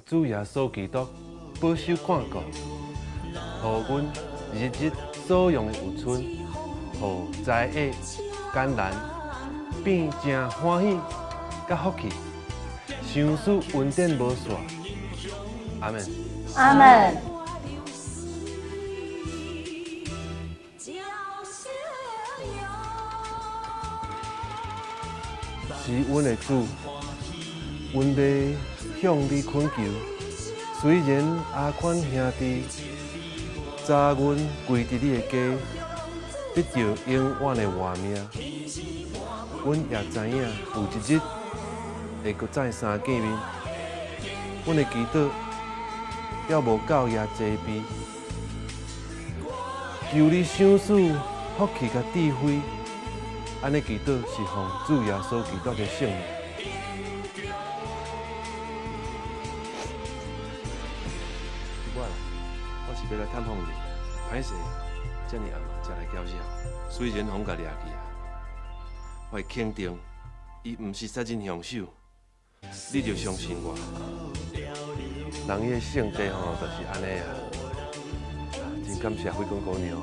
主耶穌基督保守看顧，予阮日日所用的蘊春，予災厄艱難變成歡喜佮福氣，賞賜恩典無煞。阿們。阿們。是阮的主，阮欲向你懇求。雖然阿寬兄弟早阮歸佇你的家，得著永遠的活命，阮也知影有一日會閣再三見面。阮的祈禱猶無到遐齊備，求你賞賜福氣佮智慧。按呢祈禱是奉主耶穌基督的聖名。我啦，我是欲來探訪你，歹勢，遮爾暗才來攪擾。雖然予人共掠去啊，我會肯定，伊毋是殺人兇手，你著相信我。人彼个性地吼，就是按呢啊。真感謝慧君姑娘。